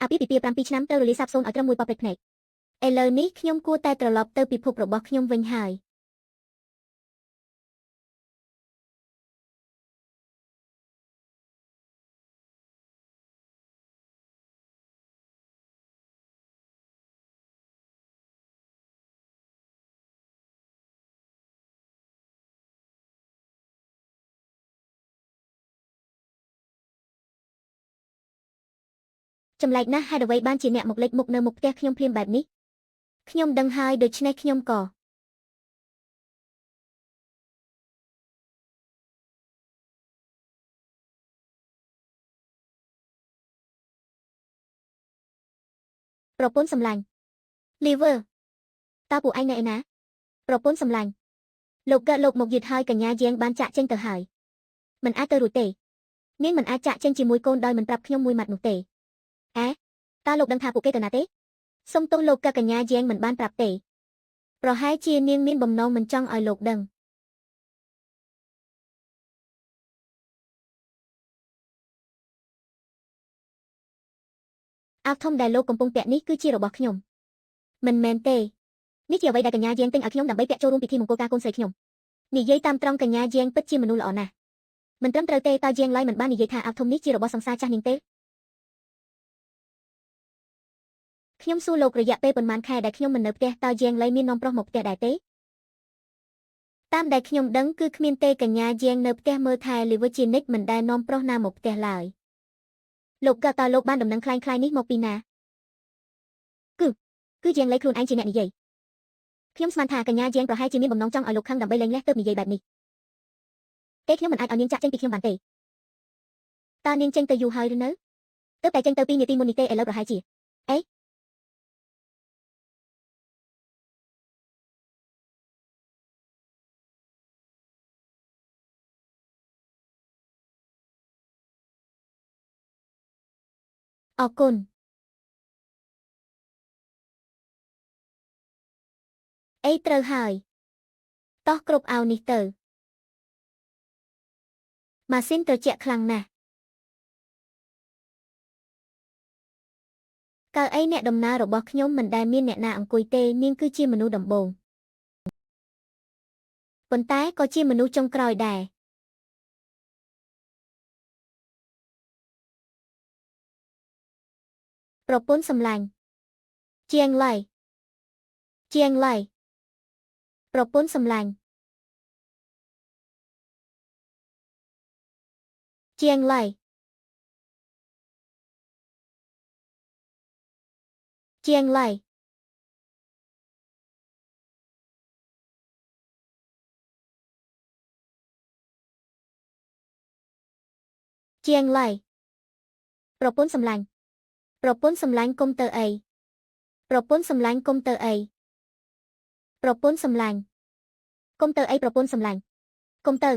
អាពាហ៍ពិពាហ៍7ឆ្នាំត្រូវរលាយសាបសូន្យឲ្យត្រឹមមួយប៉ព្រិចភ្នែកឥឡូវនេះខ្ញុំគួរតែត្រឡប់ទៅពិភពរបស់ខ្ញុំវិញហើយចម្លែកណាស់ហេតុអ្វីបានជាអ្នកមកលេចមុខនៅមុខផ្ទះខ្ញុំភ្លាមបែបនេះខ្ញុំដឹងហើយដូច្នេះខ្ញុំក៏ប្រពន្ធសម្លាញ់លីវើតើពួកឯងនៅឯណាប្រពន្ធសម្លាញ់លោកកើតលោកមកយឺតហើយកញ្ញាយាងបានចាក់ចេញទៅហើយមិនអាចទៅរួចទេនាងមិនអាចចាក់ចេញជាមួយកូនដោយមិនប្រាប់ខ្ញុំមួយម៉ាត់នោះទេអែតើលោកដឹងថាពួកគេទៅណាទេសុំទោសលោកកញ្ញាយាងមិនបានប្រាប់ទេប្រហែលជានាងមានបំណងមិនចង់ឲ្យលោកដឹងអាវធំដែលលោកកំពុងពាក់នេះគឺជារបស់ខ្ញុំមិនមែនទេនេះជាអ្វីដែលកញ្ញាយាងទិញឲ្យខ្ញុំដើម្បីពាក់ចូលរួមពិធីមង្គលការកូនស្រីខ្ញុំនិយាយតាមត្រង់កញ្ញាយាងពិតជាមនុស្សល្អណាស់មិនត្រឹមត្រូវទេតើយាងឡៃមិនបាននិយាយថាអាវធំនេះជារបស់សង្សារចាស់នាងទេខ្ញុំសួរលោករយៈពេលប៉ុន្មានខែដែលខ្ញុំមិននៅផ្ទះតើយាងឡៃមាននាំប្រុសមកផ្ទះដែរទេតាមដែលខ្ញុំដឹងគឺគ្មានទេកញ្ញាយាងនៅផ្ទះមើលថែលីវើជានិច្ចមិនដែលនាំប្រុសណាមកផ្ទះឡើយលោកក៏តើលោកបានដំណឹងคล้ายៗនេះមកពីណាគឺយាងឡៃខ្លួនឯងជាអ្នកនិយាយខ្ញុំស្មានថាកញ្ញាយាងប្រហែលជាមានបំណងចង់ឲ្យលោកខឹងដើម្បីលែងលះទើបនិយាយបែបនេះទេខ្ញុំមិនអាចឲ្យនាងចាក់ចេញពីខ្ញុំបានទេតើនាងចេញទៅយូរហើយឬនៅទើបតែចេញទៅ2នាទីមុននេះទេឥឡូវប្រហែលជាអីអរគុណអីត្រូវហើយតោះគ្រប់អាវនេះទៅម៉ាស៊ីនត្រជាក់ខ្លាំងណាស់កៅអីអ្នកដំណើររបស់ខ្ញុំមិនដែលមានអ្នកណាអង្គុយទេនាងគឺជាមនុស្សដំបូងប៉ុន្តែក៏ជាមនុស្សចុងក្រោយដែរប្រពន្ធសម្លាញ់ជាងឡៃជាងឡៃប្រពន្ធសម្លាញ់ជាងឡៃជាងឡៃជាងឡៃប្រពន្ធសម្លាញ់ប្រពន្ធសម្លាញ់គុំទៅអីប្រពន្ធសម្លាញ់គុំទៅអីប្រពន្ធសម្លាញ់គុំទៅអីប្រពន្ធសម្លាញ់គុំទៅ